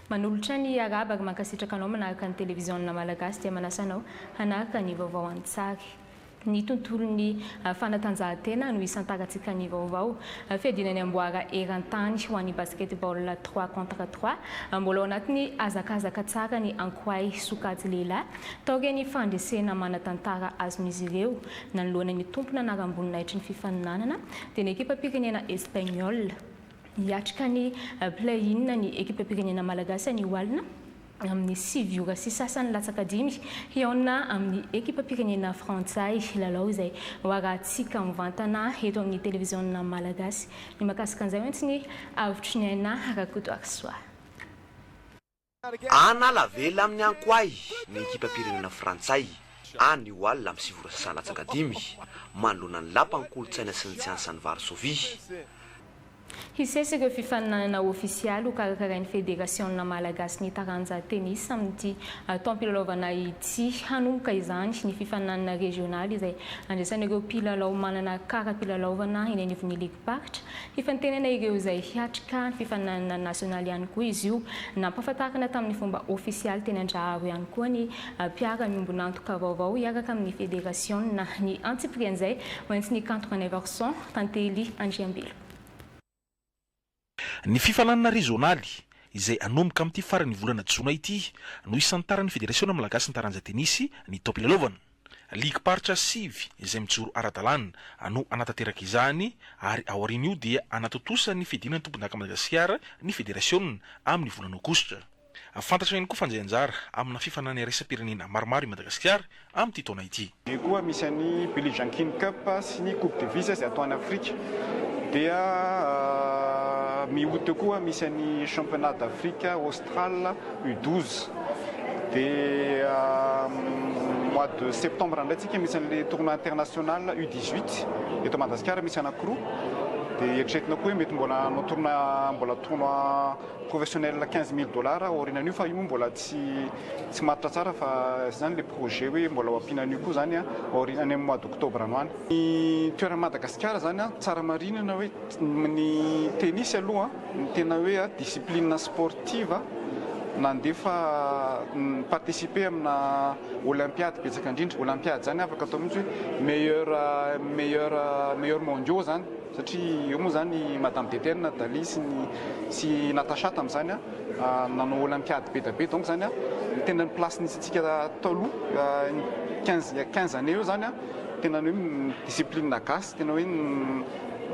Manolotra ny arahaba ary mankasitraka anao manaraka ny televiziona malagasy dia manasa anao hanaraka ny vaovao an-tsary. Ny tontolon'ny fanatanjahantena no isantarantsika ny vaovao. Fiadiana ny amboara eran-tany ho an'ny basketball trois contre trois. Mbola ao anatin'ny hazakazaka tsara ny Ankoay sokajy lehilahy taorian'ny fandresena manan-tantara azon'izy ireo nanoloana ny tompon'anaram-boninahitry ny fifaninanana dia ny ekipam-pirenena Espagnol. Hiatrika ny play-in ny ekipam-pirenena malagasy anio alina amin'ny 9 ora sy sasany latsaka dimy, hihaona amin'ny ekipam-pirenena frantsay. Lalao izay ho arahantsika mivantana eto amin'ny televiziona malagasy. Ny mahakasika an'izay mantsy ny Avotry ny Aina Rakotoarisoa. Hanala vela amin'ny Ankoay ny ekipam-pirenena frantsay anio alina amin'ny 9 ora sasany latsaka dimy, manoloana ny Lapan'ny kolontsaina sy ny siansan'i Varsovie. Hisesy ireo fifaninanana ofisialy hokarakarain'ny Federasiona malagasin'ny taranja tennis amin'ity taom-pilalaovana ity. Hanomboka izany ny fifaninanana rezionaly izay andraisan'ireo mpilalao manana kara-pilalaovana eny anivon'ny ligim-paritra. Hifantenana ireo izay hiatrika ny fifaninanana nasionaly ihany koa izy io. Nampahafantarina tamin'ny fomba ofisialy teny Andraharo ihany koa ny mpiara-miombon'antoka vaovao hiaraka amin'ny federasiona. Ny antsipirian'izay ho entin'i Kanto Ranaivarison, Tantely Andriambelo. Ny fifaninanana rezionaly, izay hanomboka amin'ity faran'ny volana jona ity, no hisantaran'ny Federasiona malagasin'ny taranja tenisy ny taom-pilalaovana. Ligim-paritra sivy izay mijoro ara-dalàna no hanatanteraka izany ary aorian'io dia hanatontosa ny fiadiana ny tompondaka Madagasikara ny federasiona amin'ny volana aogositra. Fantatra ihany koa fa handray anjara amina fifaninanana iraisam-pirenena maromaro i Madagasikara amin'ity taona ity. Eo koa misy an'i Billie Jean King Cup sy ny Coupe Davis izay atao any Afrika. Dia mi-août eo koa misy an'i Championnat d'Afrique Austral U12. Dia mois de septembre indray tsika misy an'ilay tournoi international U18 eto Madagasikara misy anankiroa. Dia eritreretina koa hoe mety mbola hanao tournoi mbola tournoi professionnel 15 000 dollars aorianan'io fa io moa mbola tsy tsy matotra tsara fa izay zany ilay projet hoe mbola ho ampiana an'io koa zany aoriana any amin'ny mois d'octobre any ho any. Ny toeran'i Madagasikara zany tsara marihina hoe ny tennis aloha Ny tena hoe discipline sportive nandefa ni-participer amina olympiade betsaka indrindra. Olympiade zany afaka atao mihitsy hoe meilleur meilleur meilleur mondiaux zany satria eo moa zany madame Deten, Dali sy ny sy Natacha tamin'izany nanao olympiade be dia be donc zany ny tena ny place nisy antsika taloha 15 15 années eo zany tena ny hoe discipline gasy tena hoe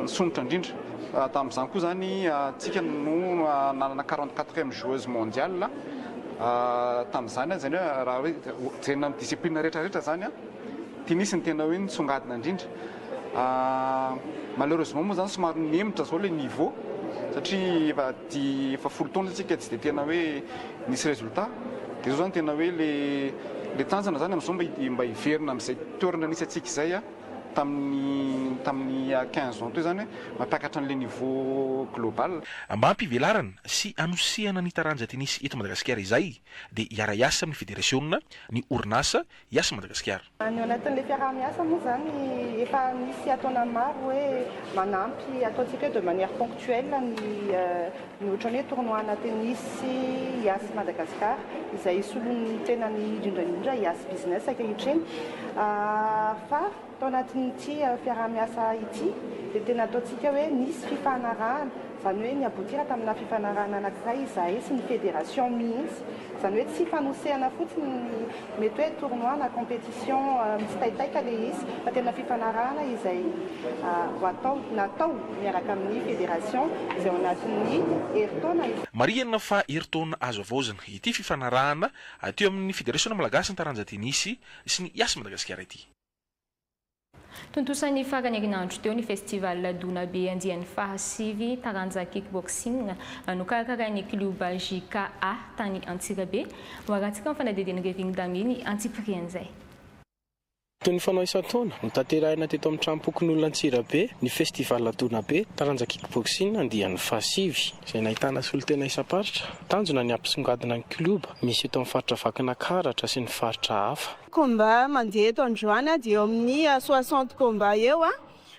nisondrotra indrindra. Tamin'izany koa izany tsika no nanana 44ème joueuse mondiale tamin'izany, izany hoe raha hoe jerena amin'ny discipline rehetra rehetra izany tennis no tena hoe nisongadina indrindra. Malheureusement moa izany somary nihemotra izao ilay niveau satria efa di efa 10 taona tsika tsy dia tena hoe nisy résultat. Dia izao izany tena hoe ilay ilay tanjona izany amin'izao mba hiverina amin'izay toerana nisy antsika izay. Tamin'ny tamin'ny il y a 15 ans teo izany hoe mampiakatra an'ilay niveau global. Mba hampivelarana sy hanosehana ny taranja tenisy eto Madagasikara izay dia hiara-hiasa amin'ny federasiona ny orinasa Yas Madagasikara. Ny ao anatin'ilay fiaraha-miasa moa izany efa nisy ataona maro hoe manampy ataontsika hoe de manière ponctuelle ny ny ohatran'ny hoe tournoi-na tennis Yas Madagascar izay soloin'ny tenany indrindra indrindra Yas Business ankehitriny fa tao anatin'ity fiaraha-miasa ity dia tena ataontsika hoe nisy fifanarahana, izany hoe ni-aboutir tamina fifanarahana anankiray izahay sy ny fédération mihitsy, izany hoe tsy fanosehana fotsiny ny mety hoe tournoi na compétition mitsitaitaika ilay izy fa tena fifanarahana izay ho atao, natao miaraka amin'ny fédération izay ao anatin'ny herintaona izay. Marihina fa herintaona azo havaozina ity fifanarahana teo amin'ny Federasiona Malagasy ny taranja tenisy sy ny Yas Madagasikara ity. Tontosa ny faran'ny herinandro teo ny festival Dona Be andiany fahasivy taranja kick-boxing nokarakarain'ny klioba JKA tany Antsirabe. Ho arahantsika amin'ny fanadihadian'i Revigny Damy ny antsipirian'izay. Toy ny fanao isan-taona, notanterahina teto amin'ny tranom-pokonolona Antsirabe ny festival Dona Be taranja kick-boxing andiany fahasivy, izay nahitana solontena isam-paritra. Tanjona ny hampisongadina ny klioba misy eto amin'ny faritra Vakinankaratra sy ny faritra hafa. Combat mandeha eto androany dia eo amin'ny 60 combat eo.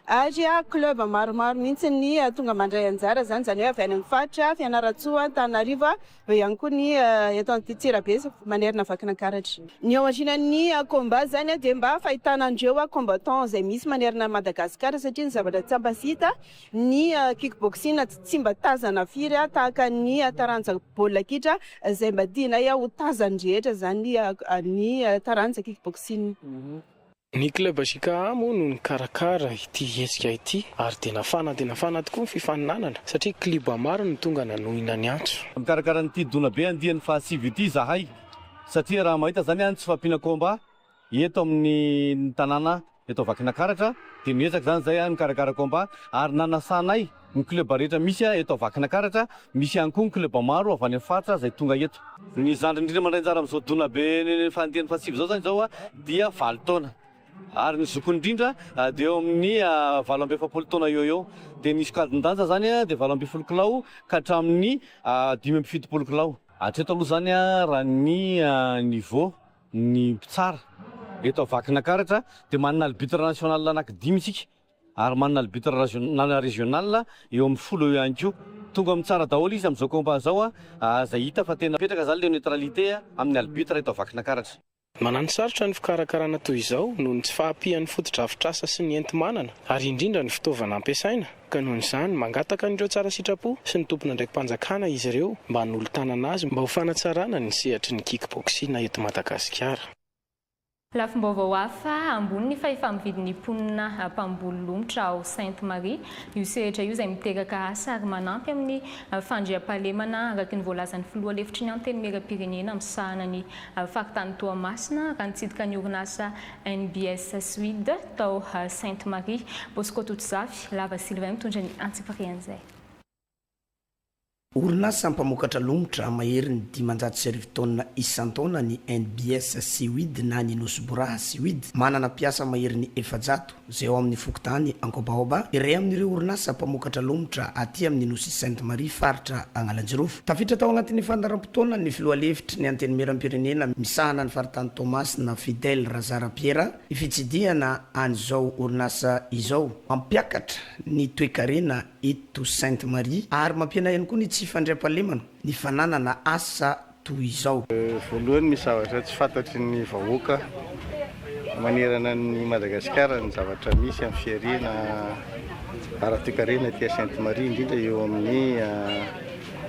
Ary club maromaro mihitsy ny tonga mandray anjara izany, izany hoe avy any amin'ny faritra, Fianarantsoa, Antananarivo, eo ihany koa ny eto Antsirabe sy manerana Vakinankaratra. Ny ao aorianan'ny combat izany dia mba fahitana an'ireo combattants izay misy manerana an'i Madagasikara satria ny zavatra tsapa sy hita, ny kick boxing tsy mba tazana firy tahaka ny taranja baolina kitra izay mba tianay ho tazan'ny rehetra izany ny taranja kick boxing. Ny Club JKA moa no nikarakara ity hetsika ity ary dia nafana dia nafana tokoa ny fifaninanana satria klioba maro no tonga nanohina ny antso. Mikarakara an'ity Donabe andiany fahasivy ity izahay satria raha mahita izany aho ny tsy fahampiana combat eto amin'ny tanàna eto Vakinankaratra dia miezaka izany izahay mikarakara combat ary nanasanay ny club rehetra misy eto Vakinankaratra, misy ihany koa ny club maro avy any amin'ny faritra izay tonga eto. Ny zandry indrindra mandray anjara amin'izao dona be faha-andiany fahasivy izao izany izao dia 8 taona ary ny zokiny indrindra dia eo amin'ny 48 taona eo ho eo. Dia ny sokajin-danja izany dia 18 kilao ka hatramin'ny 75 kilao. Hatreto aloha izany raha ny niveau ny mpitsara eto Vakinankaratra dia manana arbitre national anaky dimy isika ary manana arbitre na régional eo amin'ny 10 eo ihany koa. Tonga amin'ny tsara daholo izy amin'izao combat izao izay hita fa tena mipetraka izany ilay neutralité amin'ny arbitre eto Vakinankaratra. Mananosarotra ny fikarakarana toy izao noho ny tsy fahampian'ny fotodrafitrasa sy ny enti-manana ary indrindra ny fitaovana ampiasaina ka noho izany mangataka an'ireo tsara sitrapo sy ny tompon'andraiki-panjakana izy ireo mba hanolo-tanana azy mba ho fanatsarana ny sehatry ny kick-boxing eto Madagasikara. Lafim-baovao hafa, ambony ny fahefa-mividin'ny mponina mpamboly lomotra ao Sainte Marie. Io sehatra io izay miteraka asa ary manampy amin'ny fandriampahalemana araka ny voalazan'ny filoha lefitry ny Antenimierampirenena misahana ny faritany Toamasina raha nitsidika ny orinasa NBS Swede tao Sainte Marie. Bosco Totozafy, Lava Sylvain mitondra ny antsipirian'izay. Orinasa mpamokatra lomotra maherin'ny 1500 taonina isan-taona ny NBS Seaweed na ny Nosy Boraha Seaweed. Manana mpiasa maherin'ny 400 izay ao amin'ny fokontany Ankobahoba, iray amin'ireo orinasa mpamokatra lomotra aty amin'ny Nosy Sainte Marie, faritra Analanjirofo. Tafiditra tao anatin'ny fandaharam-potoana ny filoha lefitry ny Antenimierampirenena misahana ny faritany Toamasina, Fidèle Razara Pierre, ny fitsidihana an'izao orinasa izao. Mampiakatra ny toekarena eto Sainte Marie ary mampihena ihany koa ny tsy fandriampahalemana ny fananana asa toy izao. Voalohany misy zavatra tsy fantatry ny vahoaka manerana an'i Madagasikara ny zavatra misy amin'ny fihariana ara-toekarena aty Sainte Marie indrindra eo amin'ny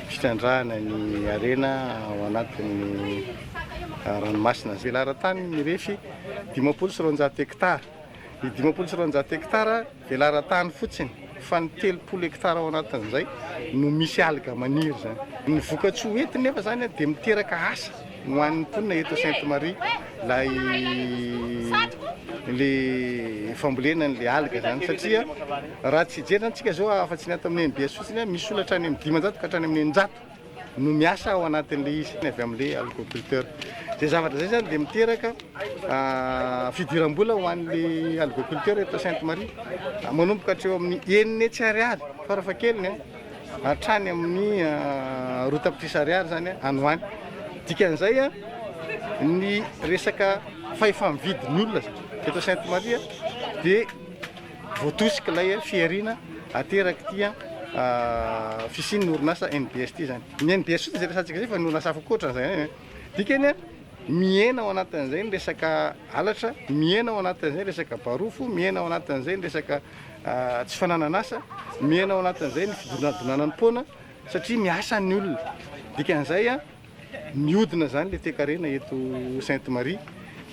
fitrandrahana ny harena ao anatin'ny ranomasina. Velaran-tany mirefy 250 hektara. Ny 250 hektara Velaran-tany fotsiny fa ny 30 hektara ao anatin'izay no misy alga maniry izany. Ny vokatsoa entiny nefa izany dia miteraka asa ho an'ny mponina eto Sainte Marie ilay le fambolena an'ilay alga izany satria raha tsy hijery izany tsika izao afa-tsy ny ato amin'ny NBS fotsiny misy olona hatrany amin'ny 500 ka hatrany amin'ny 600 no miasa ao anatin'ilay izy avy amin'ilay algoculteur. Izay zavatra izay izany dia miteraka fidiram-bola ho an'ilay algoculteur eto Sainte Marie. Manomboka hatreo amin'ny 600 ariary farafahakeliny hatrany amin'ny 2 tapitrisa ariary izany any ho any. Dikan'izay ny resaka fahefa-mividin'ny olona eto Sainte Marie dia voatosika ilay fihariana aterak'ity fisian'ny orinasa NBS ity izany. Ny NBS fotsiny izay resahantsika izay fa ny orinasa hafa koa ohatran'izay ihany. Dikany mihena ao anatin'izay ny resaka halatra, mihena ao anatin'izay ny resaka barofo, mihena ao anatin'izay ny resaka tsy fananan'asa, mihena ao anatin'izay ny fidonadonanam-poana satria miasa ny olona. Dikan'izay mihodina izany ilay toekarena eto Sainte Marie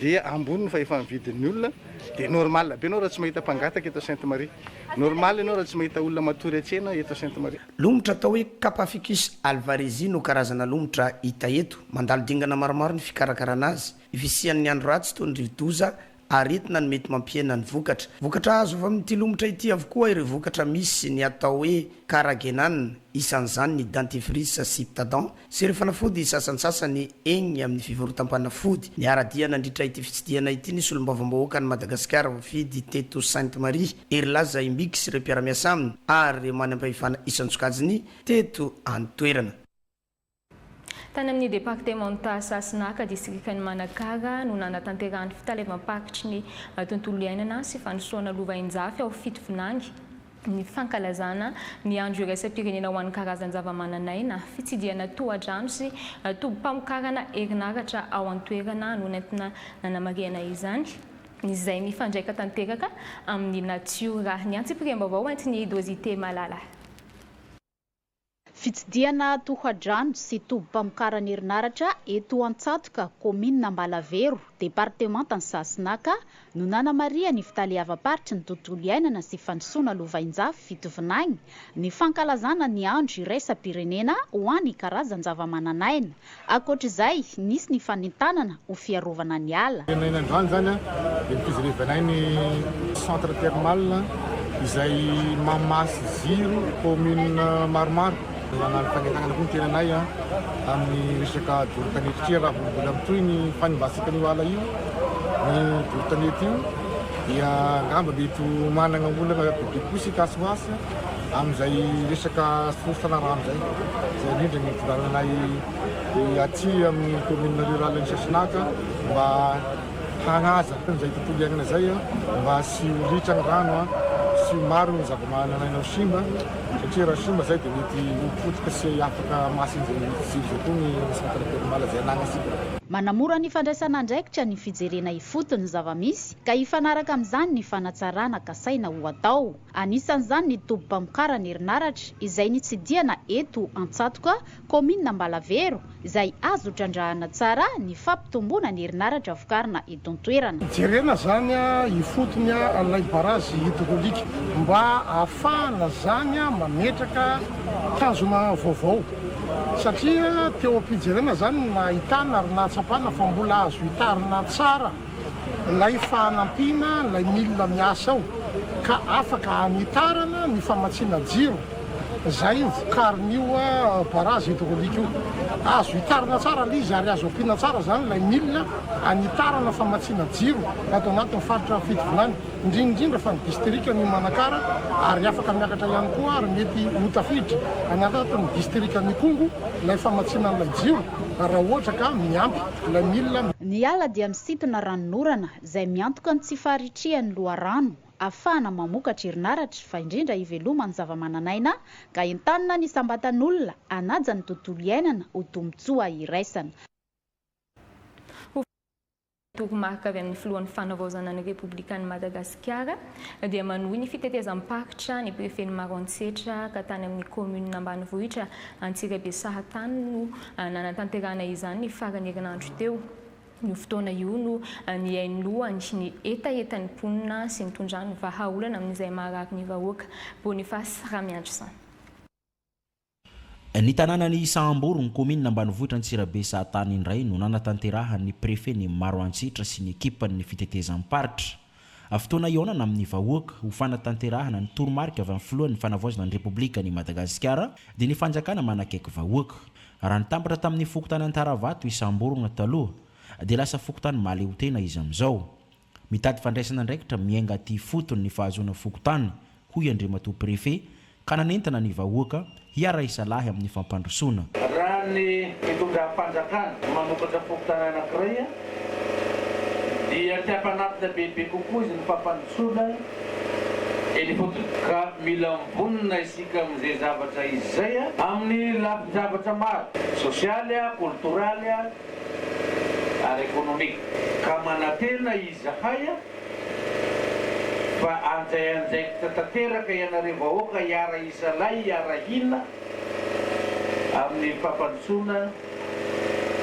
dia ambony ny fahefa-mividin'ny olona dia normal be ianao raha tsy mahita mpangataka eto Sainte Marie, normal ianao raha tsy mahita olona matory an-tsena eto Sainte Marie. Lomotra atao hoe Kappaphycus alvarezii no karazana lomotra hita eto. Mandalo dingana maromaro ny fikarakarana azy. Ny fisian'ny andro ratsy toy ny rivodoza, aretina no mety mampihena ny vokatra. Vokatra azo avy amin'ity lomotra ity avokoa ireo vokatra misy ny atao hoe carraghénane, isan'izany ny dentifrice Ciptadent, sy ireo fanafody sasantsasany egny amin'ny fivarotam-panafody. Niara-dia nandritra ity fitsidihana ity ny solombavambahoakan'i Madagasikara voafidy teto Sainte Marie, Herilaza Imbiky sy ireo mpiara-miasa aminy ary ireo manam-pahefana isan-tsokajiny teto an-toerana. Tany amin'ny departemanta Sasinaka, distrikan'i Manakara, no nanatanterahan'ny fitalevam-paritry ny tontolo iainana sy fandrosoana lovainjafy ao Fitovinany ny fankalazana ny andro iraisam-pirenena ho an'ny karazan-javamananaina. Fitsidihana tohadrano sy tobim-pamokarana herinaratra ao an-toerana no nentina nanamarihana izany, izay mifandraika tanteraka amin'ny natiora. Ny antsipiriam-baovao entin'i Dosité Malala. Fitsidihana tohadrano sy tobim-pamokarana herinaratra eto Antsatoka, kaominina Ambalavero, departemantan'i Sahasinaka, no nanamarihan'ny fitaleavam-paritry ny tontolo iainana sy fandrosoana lovainjafy Fitovinagny ny fankalazana ny andro iraisam-pirenena ho an'ny karazan-javamananaina. Ankoatra izay, nisy ny fanentanana ho fiarovana ny ala. Ny anay androany izany dia ny fijerevanay ny centre thermal izay mamasy jiro commune maromaro. Nanano fanentanana koa ny tenanay amin'ny resaka doro tanety satria raha vao mbola mitohy ny fanimbantsika an'io ala io, ny doro tanety io dia angamba mety ho manana olana bebe kokoa isika atsy ho atsy amin'izay resaka source-na rano izay. Izay indrindra ny nitondrana anay aty amin'ny commune rurale ny Sasinaka mba hagnaja an'izay tontolo iainana izay mba tsy ho ritra ny rano, tsy ho maro ny zava-mananaina ho simba satria raha simba izay dia mety ho potika sy afaka hamatsy an'izay jiro izay koa ny centre thermal izay anagnantsika. Manamora ny fandraisana andraikitra ny fijerena ifotony ny zava-misy ka hifanaraka amin'izany ny fanatsarana kasaina ho atao. Anisan'izany ny tobim-pamokarana herinaratra izay nitsidihana eto Antsatoka, kaominina Ambalavero, izay azo trandrahana tsara ny fampitomboana ny herinaratra vokarina eto an-toerana. Jerena izany ifotony ilay barazy hydraulique mba ahafahana izany mametraka tanjona vaovao satria teo am-pijerena izany no nahitana ary nahatsapana fa mbola azo hitarina tsara ilay fanampiana ilay milina miasa ao ka afaka hanitarana ny famatsiana jiro izay vokarin'io barazy hydraulique io. Azo hitarina tsara ilay izy ary azo ampiana tsara izany ilay milina hanitarana famatsiana jiro ato anatin'ny faritra Fitovinany, indrindra indrindra fa ny distrikan'i Manakara ary afaka miakatra ihany koa ary mety ho tafiditra any anatin'ny distrikan'Ikongo ilay famatsiana an'ilay jiro raha ohatra ka miampy ilay milina. Ny ala dia misintona ranonorana izay miantoka ny tsy faharitrihan'ny loharano ahafahana mamokatra herinaratra fa indrindra hiveloman'ny zavamananaina ka entanina ny isam-batan'olona hanaja ny tontolo iainana ho tombontsoa iraisana. Ho toromarika avy amin'ny filohan'ny Fanavaozana ny Repoblikan'i Madagasikara dia manohy ny fitetezam-paritra ny prefen'i Maroantsetra ka tany amin'ny kaominina ambanivohitra Antsirabe Sahatany no nanatanterahana izany ny faran'ny herinandro teo. Io fotoana io no nihainoany ny hetahetan'ny mponina sy nitondrany vahaolana amin'izay maharary ny vahoaka. Boniface Ramiandrison. Ny tanànan'i Sahambory, ny kaominina ambanivohitra Antsirabe Sahatany indray no nanatanterahan'ny prefet-n'i Maroantsetra sy ny ekipany ny fitetezam-paritra. Fotoana hihaonana amin'ny vahoaka ho fanatanterahana ny toromarika avy amin'ny filohan'ny Fanavaozana ny Repoblikan'i Madagasikara dia ny fanjakana manakaiky vahoaka. Raha nitambatra tamin'ny fokontany Antaravato i Samborogna taloha dia lasa fokontany mahaleotena izy amin'izao. Mitady fandraisana andraikitra miainga aty ifotony ny fahazoana fokontany, hoy Andriamatoa Préfet, ka nanentana ny vahoaka hiara-hisalahy amin'ny fampandrosoana. Raha ny fitondram-panjakana manokatra fokontany anankiray dia te hampanatona bebe kokoa izy ny fampandrosoana eny ifotony. Ka mila mivonona isika amin'izay zavatra izay amin'ny lafin-javatra maro, sosialy, koltoraly ary ekonomika. Ka manantena izahay fa handray andraikitra tanteraka ianareo vahoaka hiara-hisalahy hiara-hina amin'ny fampandrosoana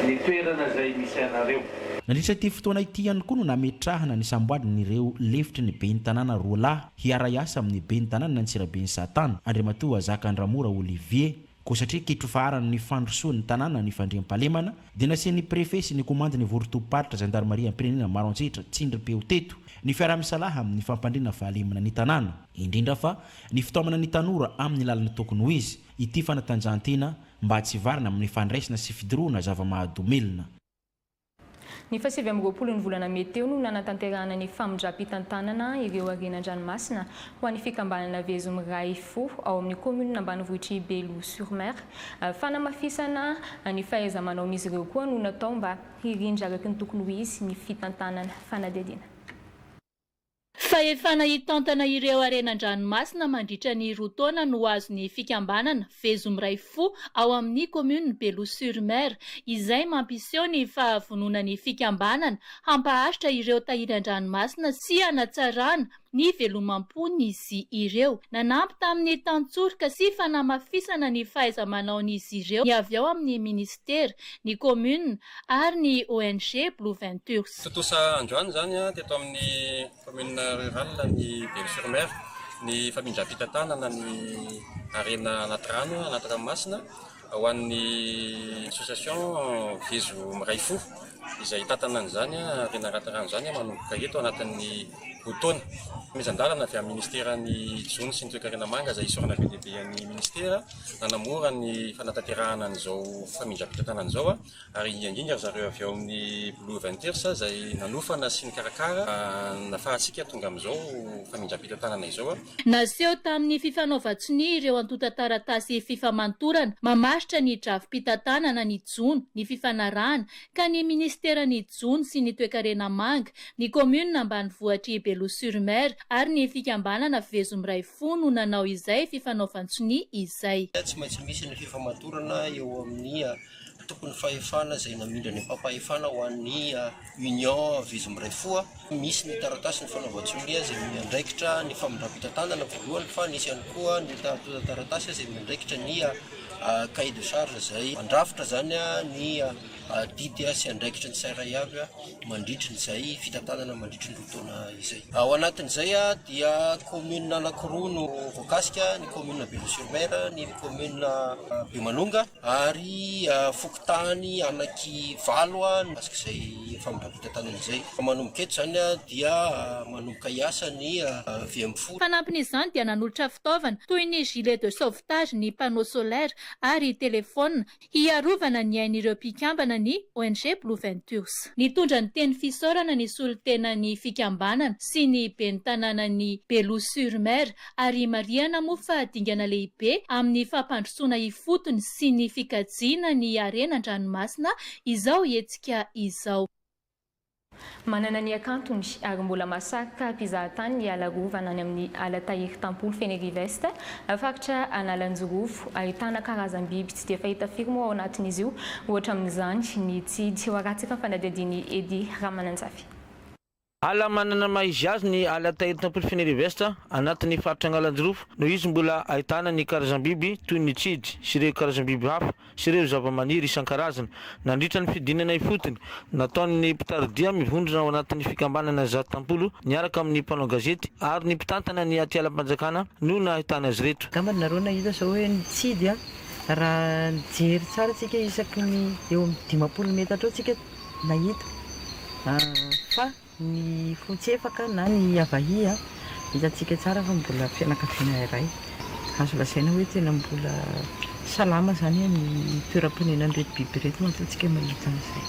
ny toerana izay misy anareo. Nandritra ity fotoana ity ihany koa no nametrahana ny samboadin'ireo lefitry ny ben'ny tanàna roa lahy hiara-hiasa amin'ny ben'ny tanànan'Antsirabe Satana, Andriamatoa Zakandramora Olivier. Koa satria kitro faharan'ny fandrosoan'ny tanàna ny fandriampahalemana, dia nasian'ny Préfet sy ny komandin'ny vondron-tobim-paritra zandarimariam-pirenena Maroantsetra tsindrim-peo teto ny fiaraha-misalahy amin'ny fampandriana fahalemana ny tanàna, indrindra fa ny fitaomana ny tanora amin'ny lalana tokony ho izy, ity fanatanjahantena mba tsy hivarina amin'ny fandraisana sy fidorohana zava-mahadomelina. Ny faha 29 ny volana mey teo no nanatanterahana ny famindram-pitantanana ireo harena an-dranomasina ho an'ny fikambanana Vezo Miray Fo ao amin'ny kaominina ambanivohitr'i Belo sur Mer. Fanamafisana ny fahaiza-manaon'izy ireo koa no natao mba hirindra araka ny tokony ho izy ny fitantanana fanadihadiana. Fahefana hitantana ireo harena an-dranomasina mandritra ny roa taona no azon'ny fikambanana Vezo Miray Fo ao amin'ny commune Belo sur Mer, izay mampiseho ny fahavononan'ny fikambanana hampaharitra ireo tahiry an-dranomasina sy hanatsarana ny velomam-pon'izy ireo. Nanampy tamin'ny tantsoroka sy fanamafisana ny fahaiza-manaon'izy ireo ny avy ao amin'ny minisitera, ny commune ary ny ONG Blue Ventures. Tontosa androany izany teto amin'ny commune rurale ny Belo sur Mer ny famindram-pitantanana ny harena anaty rano, anaty ranomasina ho an'ny association Vezo Miray Fo izay hitantana an'izany harena anaty rano izany manomboka eto anatin'ny roa taona. Fanomezan-dalana avy amin'ny ministeran'ny jono sy ny toekarena manga izay isaorana be dia be an'ny ministera nanamora ny fanatanterahana an'izao famindram-pitantanana izao. Ary indrindra ry zareo avy ao amin'ny Blue Ventures izay nanofana sy nikarakara nahafahantsika tonga amin'izao famindram-pitantanana izao. Naseho tamin'ny fifanaovan-tsonia ireo antontan-taratasy fifamantorana mamaritra ny drafi-pitantanana ny jono, ny fifanarahana, ka ny minisiteran'ny Jono sy ny Toekarena Manga, ny kaominina ambanivohitr'i Belo sur Mer ary ny fikambanana Vezo Miray Fo no nanao izay fifanaovan-tsonia izay. Tsy maintsy misy ny fifamantorana eo amin'ny Tompon'ny fahefana izay namindra ny ampaham-pahefana ho an'ny Union Vezo Miray Fo. Misy ny taratasy ny fanaovan-tsonia izay miandraikitra ny famindram-pitantanana voalohany fa nisy ihany koa ny antontan-taratasy izay miandraikitra ny cahier de charge izay mandrafitra izany ny adidy sy andraikitry ny tsirairay avy mandritry izay fitantanana mandritry ny roa taona izay. Ao anatin'izay dia commune anankiroa no voakasika, ny commune Belo sur Mer, ny commune Bemanonga. Ary fokontany anaky valo mikasika izay famindram-pitantanana izay. Manomboka eto izany dia manomboka hiasa ny VM folo. Fanampin'izany dia nanolotra fitaovana toy ny gilet de sauvetage, ny panneau solaire ary telefaonina hiarovana ny ain'ireo mpikambana ny ong Blue Ventures. Nitondra ny teny fisaorana ny solontenan'ny fikambanana sy ny ben'ny tanànan'i Belo sur Mer Ary marihana moa fa dingana lehibe amin'ny fampandrosoana ifotony sy ny fikajiana ny harena an-dranomasina izao hetsika izao. Manana ny hakantony ary mbola mahasarika mpizahatany ny ala arovana any amin'ny ala tahiry Tampolo Fenerive-Est, faritra Analanjirofo. Ahitana karazam-biby tsy dia fahita firy moa ao anatin'izy io, ohatra amin'izany ny tsidy. Ho arahantsika ny fanadihadian'i Eddy Ramananjafy. Ala manana ny maha izy azy ny ala tahiry Tampolo Fenerive-Est anatin'ny faritra Analanjirofo noho izy mbola ahitana ny karazam-biby toy ny tsidy sy ireo karazam-biby hafa sy ireo zavamaniry isan-karazany. Nandritra ny fidinana ifotony nataon'ny mpitari-dia mivondrona ao anatin'ny fikambanana Zato Tampolo niaraka amin'ny mpanao gazety ary ny mpitantana ny atialam-panjakana no nahitana azy ireto. Angamba nareo nahita zao hoe ny tsidy a, raha nijery tsara tsika isaky ny eo amin'ny 50 metatra eo tsika nahita fa ny fotsiefaka na ny avahia hitantsika tsara fa mbola fianakaviana iray. Azo lazaina hoe tena mbola salama izany ny toeram-ponenan'ireto biby ireto matoa tsika mahita an'izay.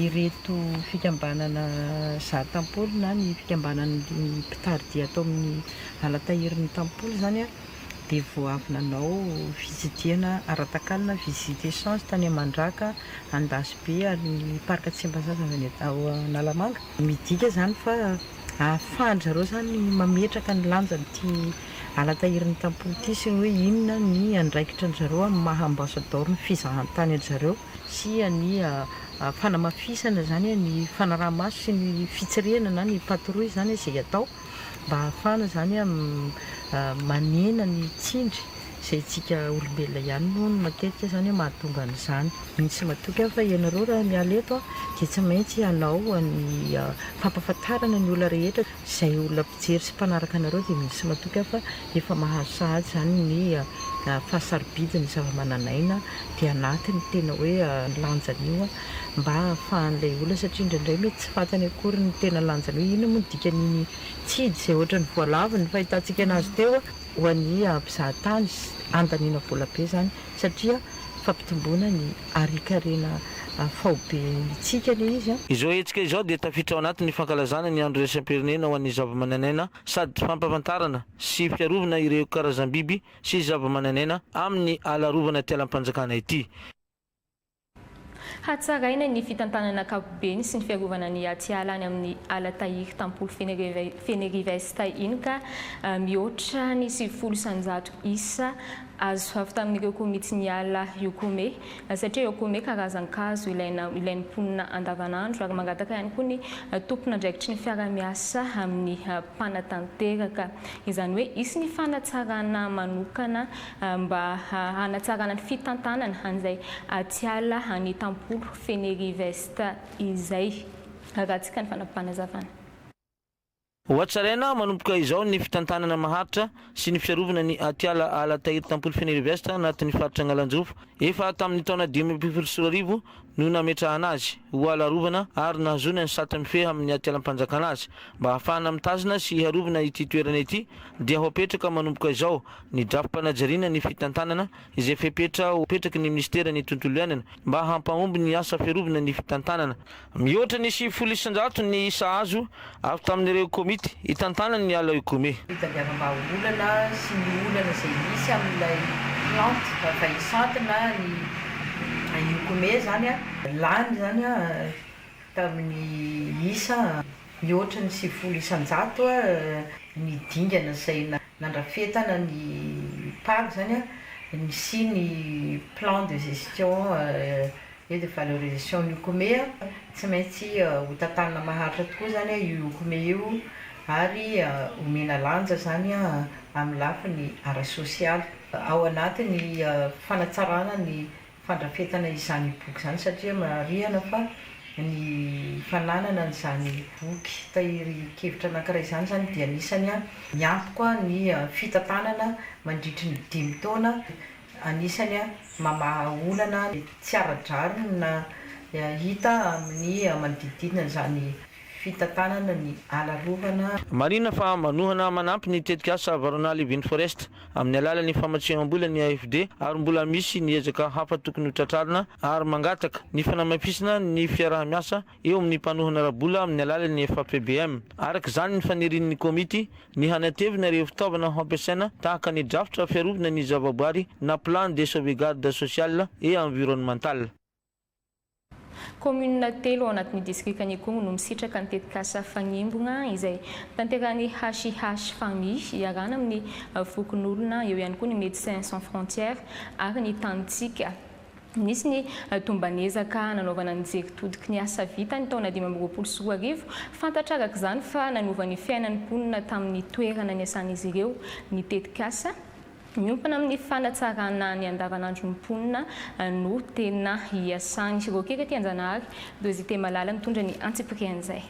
Ireto fikambanana Zaha Tampolo na ny fikambanan'ny mpitari-dia ato amin'ny ala tahirin'ny Tampolo izany dia vao avy nanao fitsidihana ara-takalina, visite échange, tany Mandraka, Andasibe ary ny Parc Tsimbazaza avy any ao Analamanga. Midika izany fa ahafahan-dry zareo izany mametraka ny lanjan'ity ala tahirin'ny Tampolo ity sy ny hoe inona ny andraikitran-dry zareo amin'ny maha ambasadaoro ny fizahantany an-dry zareo sy ny fanamafisana izany ny fanaraha-maso sy ny fitsirihana na ny patrouille izany izay atao. mba hahafahana izany manena ny tsindry izay isika olombelona ihany moa no matetika izany mahatonga an'izany. Mino sy matoky aho fa ianareo raha miala eto dia tsy maintsy hanao ny fampahafantarana ny olona rehetra, izay olona mpijery sy mpanaraka anareo dia mino sy matoky aho fa efa mahazo sahady izany ny fahasarobidin'ny zava-manan'aina dia anaty ny tena hoe lanjan'io. mba hahafahan'ilay olona satria indraindray mety tsy fantany akory ny tena lanjany hoe inona moa ny dikan'iny tsidy izay ohatran'ny voalavo ny fahitantsika anazy teo ho an'ny mpizahatany andaniana vola be izany satria fampitomboana ny harinkarena faobentsika ilay izy. Izao hetsika izao dia tafiditra ao anatin'ny fankalazana ny Andro iraisam-pirenena ho an'ny zavamananaina sady fampahafantarana sy fiarovana ireo karazam-biby sy zavamananaina amin'ny ala arovana ity alam-panjakana ity. Hatsaraina ny fitantanana ankapobeny sy ny fiarovana ny atiala any amin'ny ala tahiry tampolo Fenerive-Est iny ka mihoatra ny 90% isa azo avy tamin'ireo komitin'ny ala Yokome satria Yokome karazan-kazo ilaina ilain'ny mponina andavanandro ary mangataka ihany koa ny tompon'andraikitry ny fiara-miasa amin'ny mpanatanteraka. Izany hoe hisy ny fanatsarana manokana mba hanatsarana ny fitantanana an'izay atiala any Tampolo Fenerive-Est izay. Arahantsika ny fanampim-panazavana. Hohatsaraina manomboka izao ny fitantanana maharitra sy ny fiarovana ny atiala ala tahiry Tampolo Fenerive-Est anatin'ny faritra Analanjirofo. Efa tamin'ny taona 2015 no nametrahana azy ho ala arovana ary nahazoana ny sata mifehy amin'ny atialam-panjakana azy. Mba hahafahana mitazona sy hiarovana ity toerana ity dia ho apetraka manomboka izao ny drafi-panajariana ny fitantanana izay fepetra ho apetraky ny minisiteran'ny tontolo iainana mba hampahomby ny asa fiarovana ny fitantanana. Mihoatra ny 90% ny isa azo avy tamin'ireo komity hitantanana ny ala Ikomi. Fitadiavam-bahaolana sy ny olana izay misy amin'ilay plante envahissante na ny Ikomi izany, lany izany tamin'ny isa mihoatra ny 90% ny dingana izay nandrafetana ny PAG izany, nisian'ny plan de gestion et de valorisation ny Okome. Tsy maintsy ho tantanina maharitra tokoa izany io Okome io ary omena lanja izany amin'ny lafiny ara-sosialy. Ao anatin'ny fanatsarana ny fandrafetana izany boky izany satria marihana fa ny fananana an'izany boky tahirin-kevitra anankiray izany izany dia anisany miantoka ny fitantanana mandritry ny dimy taona. Anisany mamaha olana tsy ara-drariny na hita amin'ny manodididina izany fitantanana ny ala arovana. Marihina fa manohana manampy ny tetikasa Varona Living Forest amin'ny alalan'ny famatsiam-bola ny AFD ary mbola misy ny ezaka hafa tokony ho tratrarina ary mangataka ny fanamafisana ny fiaraha-miasa eo amin'ny mpanohana ara-bola amin'ny alalan'ny FAPBM. Araka izany ny fanirian'ny komity ny hanatevina ireo fitaovana ho ampiasaina tahaka ny drafitra fiarovana ny zavaboary na plan de sauvegarde sociale et environnementale. Kaominina telo ao anatin'ny distrikan'Ikongo no misitraka ny tetikasa Fagnimbogna izay tanterahin'ny HIH Famille iarahana amin'ny fokonolona, eo ihany koa ny Médecins Sans Frontières ary ny Tantsika. Nisy ny tomban'ezaka nanaovana ny jery todiky ny asa vita ny taona 2025. Fantatra araka izany fa nanova ny fiainan'ny mponina tamin'ny toerana niasan'izy ireo ny tetikasa. Miompana amin'ny fanatsarana ny andavanandron'ny mponina no tena iasany. Rocky Ratianjanahary, Dozite Malala mitondra ny antsipirian'izay.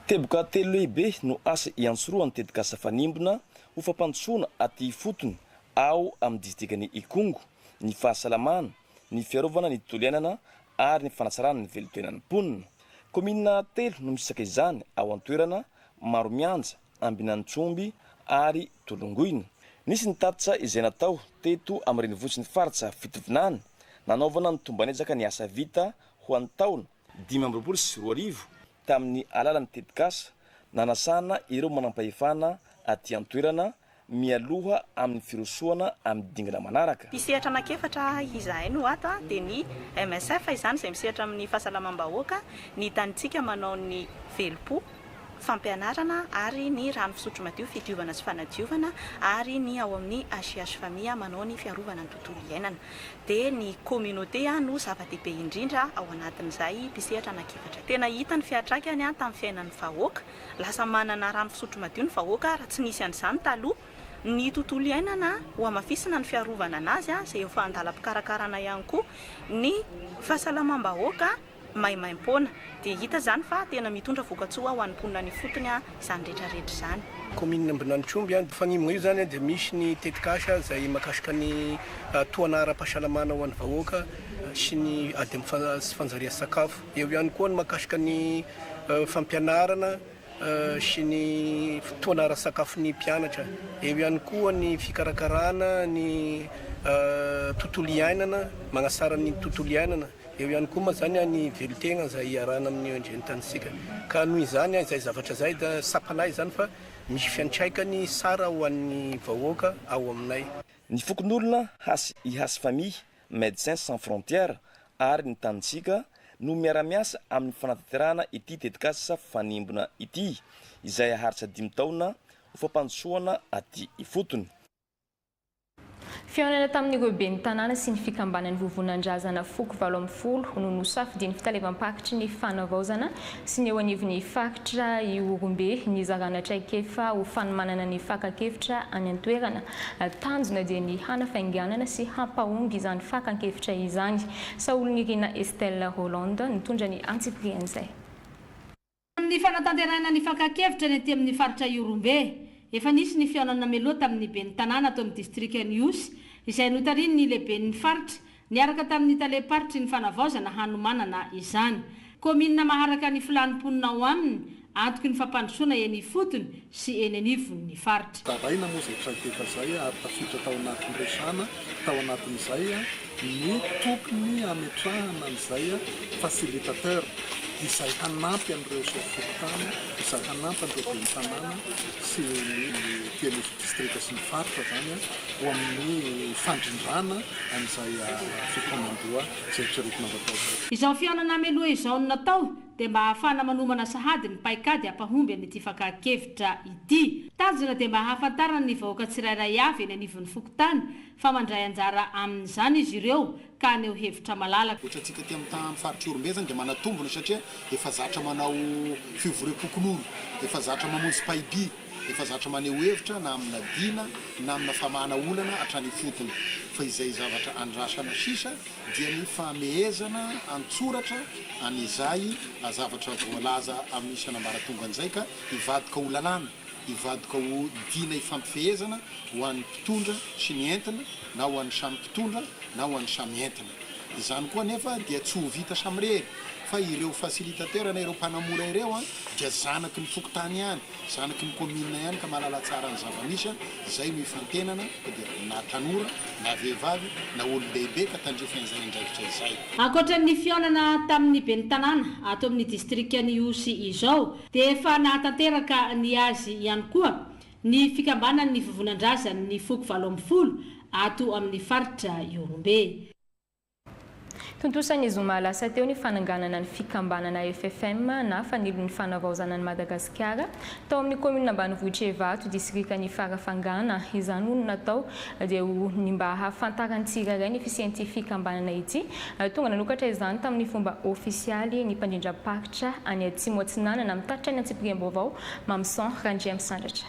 Teboka telo lehibe no asa iantsorohan'ny tetikasa Fanimbona ho fampandrosoana aty ifotony ao amin'ny distrikan'i Ikongo, ny fahasalamana, ny fiarovana ny tontolo iainana ary ny fanatsarana ny velon-tenan'ny mponina. Kaominina telo no misitraka izany ao an-toerana, Maromianja, Ambinantsomby ary Tolongoina. Nisy ny tatitra izay natao teto amin'ny renivohitry ny faritra Fitovinany nanaovana ny tomban'ezaka ny asa vita ho an'ny taona 2025 tamin'ny alalan'ny tetikasa nanasana ireo manampahefana aty an-toerana mialoha amin'ny firosoana amin'ny dingana manaraka. Mpisehatra anankiefatra izahay no ato dia ny MSF izany izay misehatra amin'ny fahasalamam-bahoaka, ny Tanintsika manao ny velom-po, fampianarana ary ny rano fisotro madio, fidiovana sy fanadiovana ary ny ao amin'ny HIH Famille manao ny fiarovana ny tontolo iainana. Dia ny communauté no zava-dehibe indrindra ao anatin'izay mpisehatra anankiefatra. Tena hita ny fiantraikany tamin'ny fiainan'ny vahoaka. Lasa manana rano fisotro madio ny vahoaka raha tsy nisy an'izany taloha. Ny tontolo iainana, hohamafisina ny fiarovana an'azy izay efa andalam-pikarakarana ihany koa. Ny fahasalamam-bahoaka. maimaimpoana. Dia hita izany fa tena mitondra vokatsoa ho an'ny mponina any ifotony izany rehetra rehetra izany. Kaominina Ambinanitromby, Fagnimbogna io zany dia misy ny tetikasa izay mahakasika ny tohana ara-pahasalamana ho an'ny vahoaka sy ny ady amin'ny tsy fanjarian-tsakafo. Eo ihany koa ny mahakasika ny fampianarana. sy ny fotoana ara-tsakafon'ny mpianatra. Eo ihany koa ny fikarakarana ny tontolo iainana, magnasara ny tontolo iainana. Eo ihany koa moa izany ny velon-tegna izay iarahana amin'ny ONG Ny Tanintsika. Ka noho izany izay zavatra izay dia tsapanay izany fa misy fiantraikany tsara ho an'ny vahoaka ao aminay. Ny fokonolona Hasy i Hasy Famille, Médecins Sans Frontières ary Ny Tanintsika no miara-miasa amin'ny fanatanterahana ity tetikasa Fanimbona ity, izay haharitra dimy taona ho fampandrosoana aty ifotony. Fihaonana tamin'ireo ben'ny tanàna sy ny fikambanan'ny vovonandrazana foko 18 no nosafidian'ny fitalevam-paritry ny fanavaozana sy ny eo anivon'ny faritra Ihorombe nizarana traikefa ho fanomanana ny fakan-kevitra any an-toerana. Tanjona dia ny hanafainganana sy hampahomby izany fakan-kevitra izany. Saholinirina Estelle Rolande nitondra ny antsipirian'izay. Amin'ny fanatanterahina ny fakan-kevitra ny aty amin'ny faritra Ihorombe, efa nisy ny fihaonana mialoha tamin'ny ben'ny tanàna ato amin'ny distrikan'i Ihosy, izay notarihin'ny lehiben'ny faritra, niaraka tamin'ny talem-paritry ny fanavaozana hanomanana izany. Kaominina maharaka ny filàn'ny mponina ao aminy, antoky ny fampandrosoana eny ifotony sy eny anivon'ny faritra. Zaraina moa izay traikefa izay ary tafiditra tao anatin'ny resahana tao anatin'izay ny tokony hametrahana an'izay facilitateur izay hanampy an'ireo chef fokontany, izay hanampy an'ireo ben'ny tanàna sy ny ety anivon'ny distrika sy ny faritra izany ho amin'ny fandrindrana an'izay fikaonan-doha izay eritreretina ho atao izay. Izao fihaonana mialoha izao no natao dia mba hahafahana manomana sahady ny paikady hampahomby an'ity fakan-kevitra ity. Tanjona dia mba hahafantarana ny vahoaka tsirairay avy eny anivon'ny fokontany fa mandray anjara amin'izany izy ireo ka haneho hevitra malalaka. Ohatra antsika aty amin'ny faritr'i Ihorombe zany dia manatombona satria efa zatra manao fivoriam-pokonolona, efa zatra mamonjy paibi, efa zatra maneho hevitra na amina dina na amina famahana olana hatrany ifotony. Fa izay zavatra andrasana sisa dia ny famehezana an-tsoratra an'izay zavatra voalaza amin'ny isan'ambaratongany izay ka hivadika ho lalàna. hivadika ho dina ifampifehezana ho an'ny mpitondra sy ny entina na ho an'ny samy mpitondra na ho an'ny samy entina. Izany koa anefa dia tsy ho vita samirery fa ireo facilitateur na ireo mpanamora ireo dia zanaky ny fokontany ihany, zanaky ny commune ihany ka mahalala tsara ny zava-misy, izay no ifantenana ka dia na tanora na vehivavy na olon-dehibe ka tandrify an'izay andraikitra izay. Ankoatra ny fihaonana tamin'ny ben'ny tanàna ato amin'ny distrikan'Ihosy izao dia efa nahatanteraka ny azy ihany koa ny fikambanan'ny Vovonandrazan'ny foko 18 ato amin'ny faritra Ihorombe. Tontosa ny zoma lasa teo ny fananganana ny fikambanana FFM na Fanilon'ny Fanavaozana an'i Madagasikara tao amin'ny kaominina ambanivohitr'i Evato, distrikan'i Farafangana. Izany hono no natao dia ho ny mba hahafantaran'ny tsirairay ny fisian'ity fikambanana ity. Tonga nanokatra izany tamin'ny fomba ofisialy ny mpandrindram-paritra any Atsimo Atsinanana mitatitra ny antsipiriam-baovao, Mamison Randriamisandratra.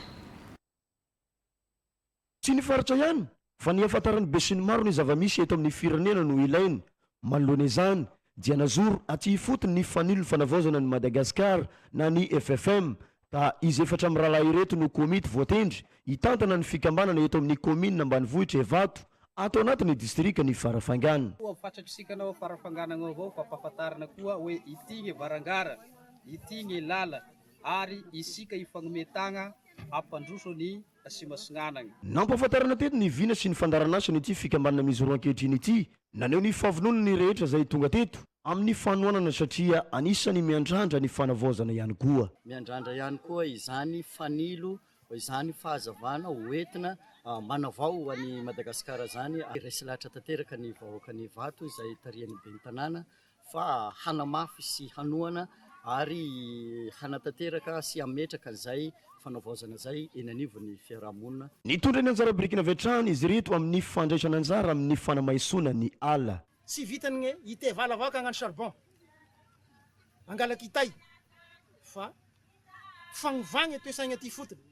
Tsy ny faritra ihany fa ny hahafantaran'ny besinimaro ny zava-misy eto amin'ny firenena no ilaina. Manoloana izany dia najoro aty ifotony ny Fanilo Fanavaozana an'i Madagasikara na ny FFM ka izy efatra mirahalahy ireto no komity voatendry hitantana ny fikambanana eto amin'ny kaominina ambanivohitra Evato ato anatin'ny distrikan'i Farafangana. Koa fatratr'isika anao Farafangana ao avao fampahafantarana koa hoe ity gne varangara, ity gne lala ary isika hifagnome tagna hampandroso ny Atsimo-Atsinanagna. Nampahafantarana teto ny vina sy ny fandaharan'asan'ity fikambanana mijoro ankehitriny ity. Naneho ny fahavononany ny rehetra izay tonga teto amin'ny fanohanana satria anisan'ny miandrandra ny fanavaozana ihany koa. Miandrandra ihany koa izany fanilo, izany fahazavana ho entina manavao an'i Madagasikara izany. Resy lahatra tanteraka ny vahoakan'Ivato izay tarihan'ny ben'ny tanàna fa hanamafy sy hanohana ary hanatanteraka sy hametraka an'izay fanavaozana izay eny anivon'ny fiaraha-monina. Nitondra ny anjara birikiny avy hatrany izy ireto amin'ny fandraisana anjara amin'ny fanamaisoana ny ala. Tsy vitany gne hitevala avao ka hagnano charbon, hangala kitay fa fagnovagna toe-saigna aty ifotony,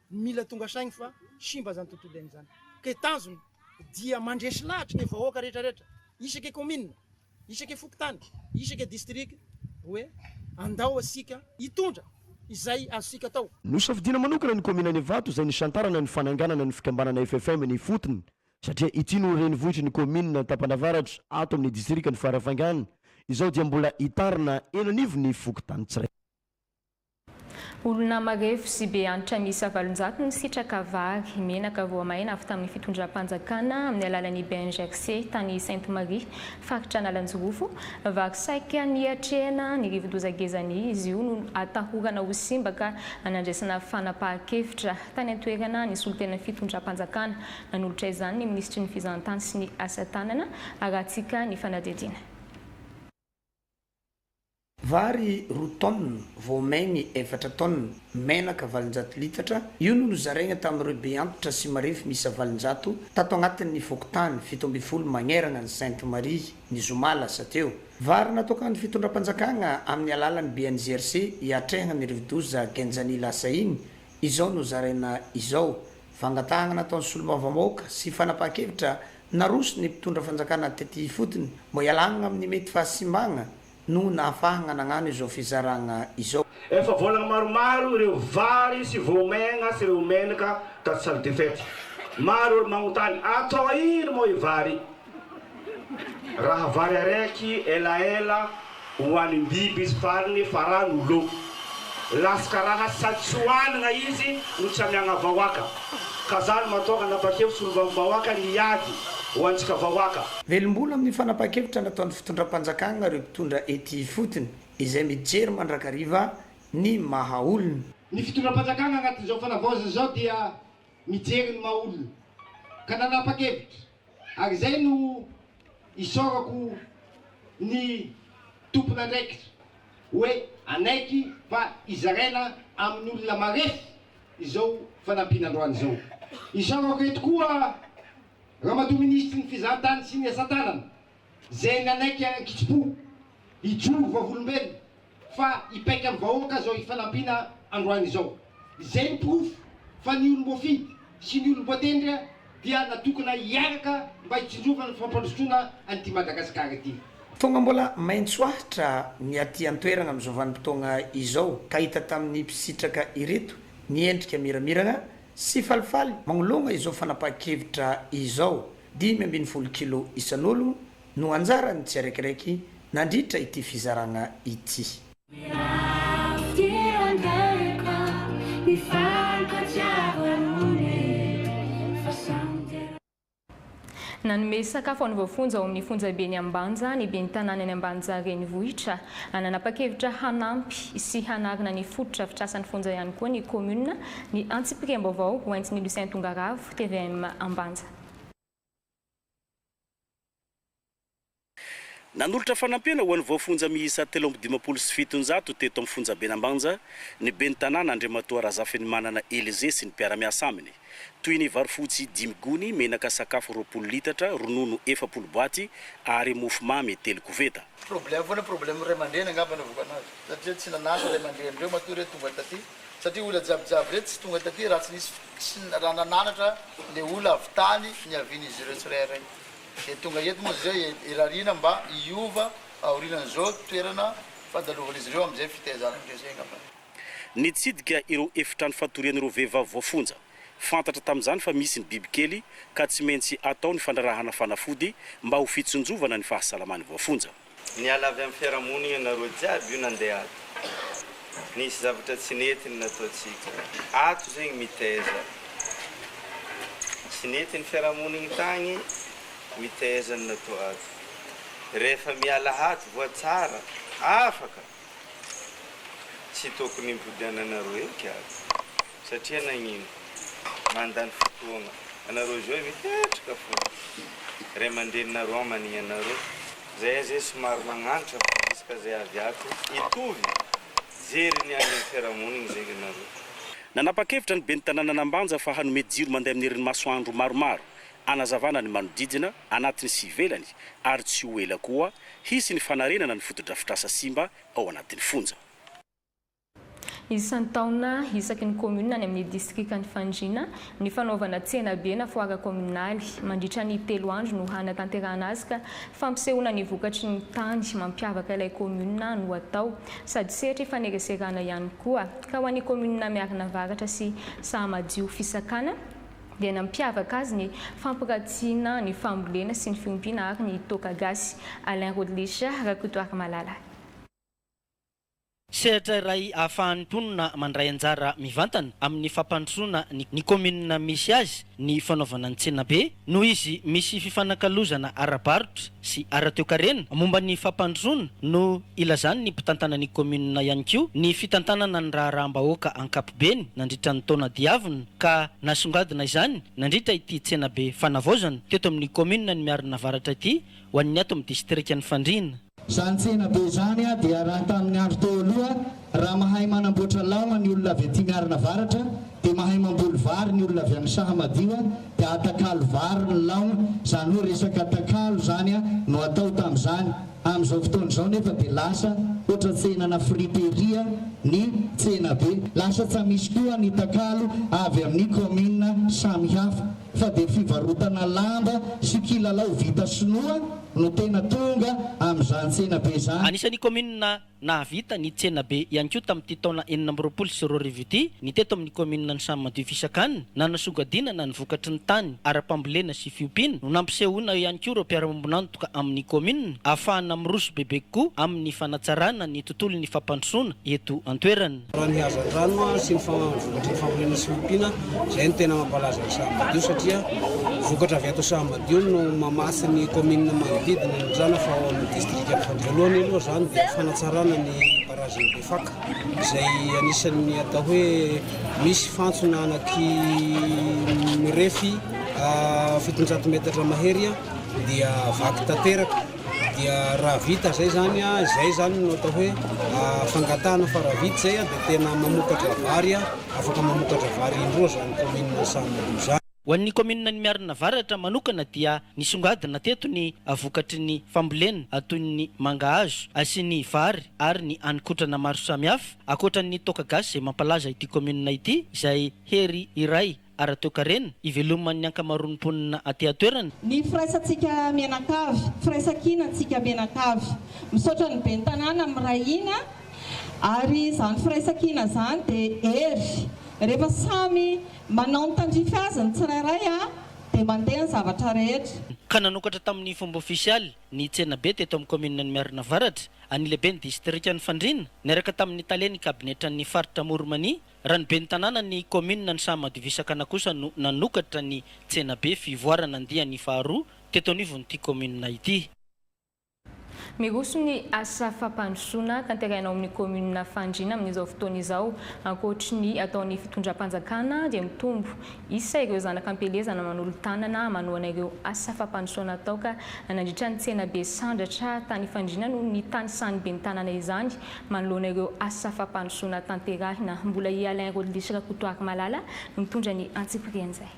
mila tonga saigny fa simba zany tontolo iaigna zany, ke tanjona dia mandresy lahatry gne vahoaka retraretra isake commune, isake fokontany, isake district hoe andao asika hitondra izay azosika atao. Nosafidiana manokana ny kaominan'i Ivato izay nisantarana ny fananganana ny fikambanana FFM eny ifotony satria ity no renivohitry ny kaominina Antampanavaratra ato amin'ny distrikan'i Farafangana izao dia mbola hitarina eny anivon'ny fokontany tsirairay. Olona marefo sy be antitra miisa 800 nisitraka vary, menaka, voamaina avy tamin'ny fitondram-panjakana amin'ny alalan'ny BNGRC tany Sainte Marie, faritra Analanjirofo. Vary saika niatrehana ny rivodoza Gezani izy io no atahorana ho simba ka nandraisana fanapahan-kevitra tany an-toerana ny solontenan'ny fitondram-panjakana. Nanolotra izany ny minisitry ny fizahantany sy ny asa tanana arahantsika ny fanadihadiana. Vary roa taonina, voamainy efatra taonina, menaka 800 litatra, io no nozaraina tamin'ireo be antitra sy marefo miisa 800 tato agnatin'ny fokontany 17 magnerana an'i Sainte Marie ny zoma lasa teo. Vary natokan'ny fitondram-panjakana amin'ny alalan'ny BNGRC hiatrehana ny rivodoza Genjani lasa iny izao nozaraina izao. Fangatahana nataon'ny solombavambahoaka sy fanapahan-kevitra naroson'ny mpitondra fanjakana tety ifotony mba hialana amin'ny mety fahasimbagna no nahafahagna nagnano izao fizaragna izao. Efa volagna maromaro ireo vary sy voamaigna sy ireo menaka tato salle de fête. Maro olo magnontany atao ino moa i vary? Raha vary araiky elaela hohanim-biby izy fariny fa rano lo. Lasaka raha sady tsy hohanigna izy no tsy amiagna vahoaka. Ka zany mahatonga nanapa-kevitra solombavambahoaka niady ho antsika vahoaka. Velom-bolo amin'ny fanapahan-kevitra nataon'ny fitondram-panjakana ireo mpitondra ety ifotony izay mijery mandrakariva ny maha olona. Ny fitondram-panjakana anatin'izao fanavaozana izao dia mijery ny maha olona ka nanapa-kevitra ary izay no isaorako ny tompon'andraikitra hoe hanaiky fa hizaraina amin'ny olona marefo izao fanampiana androany izao. Isaorako eto koa Ramatoa Minisitry ny Fizahantany sy ny Asa-tanana izay nanaiky an-kitsim-po hijoro vavolombelona fa hipaika amin'ny vahoaka izao hifanampiana androany izao. Izay ny porofo fa ny olom-boafidy sy ny olom-boatendry dia natokana hiaraka mba hitsinjovana ny fampandrosoana an'ity Madagasikara ity. Tonga mbola maitso ahitra ny aty an-toerana amin'izao vanim-potoagna izao ka hita tamin'ny mpisitraka ireto ny endrika miramirana sy falifaly magnoloagna izao fanapahan-kevitra izao. 15 kilo isan'ologno no anjaran'ny tsiraikiraiky nandritra ity fizaragna ity. Nanome sakafo an'ny voafonja ao amin'ny fonjaben'i Ambanja ny ben'ny tanànan'i Ambanja renivohitra. Nanapa-kevitra hanampy sy hanarina ny fotodrafitrasan'ny fonja ihany koa ny kaominina ny antsipiriam-baovao hoentin'i Lucien Tongaravo, tvm Ambanja. Nanolotra fanampiana ho an'ny voafonja miisa 753 teto amin'ny fonjaben'Ambanja ny ben'ny tanàna Andriamatoa Razafinimanana Elysée sy ny mpiara-miasa aminy. Toy ny vary fotsy dimy gony, menaka sakafo 20 litatra, ronono 40 boaty ary mofo mamy telo koveta. Problème foana problème ray aman-dreny angamba anaovako anazy satria tsy nanasa ray aman-dreny reo matoa reo tonga taty satria olona jiaby jiaby reto tsy tonga taty raha tsy nisy tsy raha nananatra le olona avy tany niavian'izy ireo tsirairay dia tonga eto moa izy ireo irariana mba hiova aorianan'izao toerana fandalovan'izy ireo amin'izay fitaizana ireo izay angamba. Nitsidika ireo efitrano fatorian'ireo vehivavy voafonja. Fantatra tamin'izany fa misy ny bibikely ka tsy maintsy atao ny fandrarahana fanafody mba ho fitsinjovana ny fahasalaman'ny voafonja. Niala avy amin'ny fiarahamonigna nareo jiaby io nandeha ato. Nisy zavatra tsy nety ny nataontsika. Ato zegny mitaiza. Tsy nety ny fiarahamonigny tagny, mitaiza ny natao ato. Rehefa miala ato voatsara, afaka. Tsy tokony himpodiananareo eky ato. Satria nagnino? Mandany fotoagna. Anareo zao mipetraka fogna. Ray aman-dreninareo amanigny anareo. Zahay zay somary magnantra fo jusqu'à zay avy ato hitovy jery ny any amin'ny fiarahamonigny zegny anareo. Nanapa-kevitra ny ben'ny tanànan'Ambanja fa hanome jiro mandeha amin'ny herin'ny masoandro maromaro hanazavana ny manodidina, anatiny sy ivelany, ary tsy ho ela koa hisy ny fanarenana ny fotodrafitrasa simba ao anatin'ny fonja. Isan-taona, isaky ny kaominina any amin'ny distrikan'i Fandriana, ny fanaovana tsenabe na foara kaominaly. Mandritra ny telo andro no hanatanterahana azy ka fampisehoana ny vokatry ny tany mampiavaka ilay kaominina no atao. Sady sehatra ifanereserana ihany koa. Ka ho an'ny kaominina Miarinavaratra sy Sahamadio Fisakana dia nampiavaka azy ny fampiratiana ny fambolena sy ny fiompiana ary ny toaka gasy. Alain Rodlisha Rakotoarimalala. Sehatra iray ahafahan'ny mponina mandray anjara mivantana amin'ny fampandrosoana ny ny kaominina misy azy ny fanaovana ny tsenabe noho izy misy fifanakalozana ara-barotra sy ara-toekarena momba ny fampandrosoana no ilazan'ny mpitantana ny kaominina ihany koa ny fitantanana ny raharaham-bahoaka ankapobeny nandritra ny taona diavina ka nasongadina izany nandritra ity tsenabe fanavaozana teto amin'ny kaominina ny Miarinavaratra ity ho an'ny ato amin'ny distrikan'i Fandriana. Izany tsena be izany dia raha tamin'ny andro teo aloha, raha mahay manamboatra laona ny olona avy aty Miarina Avaratra, dia mahay mamboly vary ny olona avy any Sahamadio, dia atakalo vary ny laona, izany hoe resaka takalo izany no atao tamin'izany. Amin'izao fotoana izao nefa dia lasa ohatra tsenana friterie ny tsena be. Lasa tsa misy koa ny takalo avy amin'ny kaominina samihafa. Fa dia fivarotana lamba sy kilalao vita sinoa no tena tonga amin'izany tsenabe izany. Anisan'ny kaominina nahavita ny tsenabe ihany koa tamin'ity taona 2026 ity ny teto amin'ny kaominina Antsahamadio Fisakana. Nanasongadinana ny vokatry ny tany ara-pambolena sy fiompiana no nampisehoana ihany koa ireo mpiara-miombon'antoka amin'ny kaominina ahafahana miroso bebe kokoa amin'ny fanatsarana ny tontolon'ny fampandrosoana eto an-toerana. Raha ny hazandrano sy ny vokatry ny fambolena sy fiompiana, izay no tena mampalaza an'i Sahamadiho satria vokatra avy ato Sahamadiho no mamatsy ny kaominina manodidina indrindra fa ao amin'ny distrikan'i Fandriana. Voalohany aloha izany dia fanatsarana ny barazin'i Befaka izay anisan'ny atao hoe misy fantsona anaky mirefy 700 metatra mahery dia vaky tanteraka. Dia raha vita izay izany, izay izany no atao hoe fangatahana fa raha vita izay dia tena mamokatra vary, afaka mamokatra vary indroa izany kaominina Antsahamadio izany. Ho an'ny kaominina Miarinavaratra manokana dia nisongadina teto ny vokatry ny fambolena toy ny mangahazo sy ny vary ary ny haninkotrana maro samihafa, ankoatra ny toaka gasy izay mampalaza ity kaominina ity izay hery iray ara-toekarena, iveloman'ny ankamaroan'ny mponina aty an-toerana. Ny firaisantsika mianakavy, firaisankinantsika mianakavy. Misaotra ny ben'ny tanàna miray hina ary izany firaisankina izany dia hery. Rehefa samy manao ny tandrify azy ny tsirairay dia mandeha ny zavatra rehetra. Ka nanokatra tamin'ny fomba ofisialy ny tsenabe teto amin'ny kaominina Miarinavaratra, ny lehiben'ny distrikan'i Fandriana, niaraka tamin'ny talen'ny kabinetran'ny faritra Amoron'i Mania, Raha ny ben'ny tanàna ny kaominina ny Sahamadivisakana kosa no nanokatra ny tsenabe fivoarana andiany faharoa teto anivon'ity kaominina ity. Miroso ny asa fampandrosoana tanterahina ao amin'ny kaominina Fandriana amin'izao fotoana izao. Ankoatry ny ataon'ny fitondram-panjakana dia mitombo isa ireo zanaka am-pielezana manolo-tanana manohana ireo asa fampandrosoana atao ka nandritra ny tsenabe Sandratra tany Fandriana no nitanisan'ny ben'ny tanàna izany manoloana ireo asa fampandrosoana tanterahina. Mbola i Alain Rodlisy Rakotoarimalala no mitondra ny antsipirian'izay.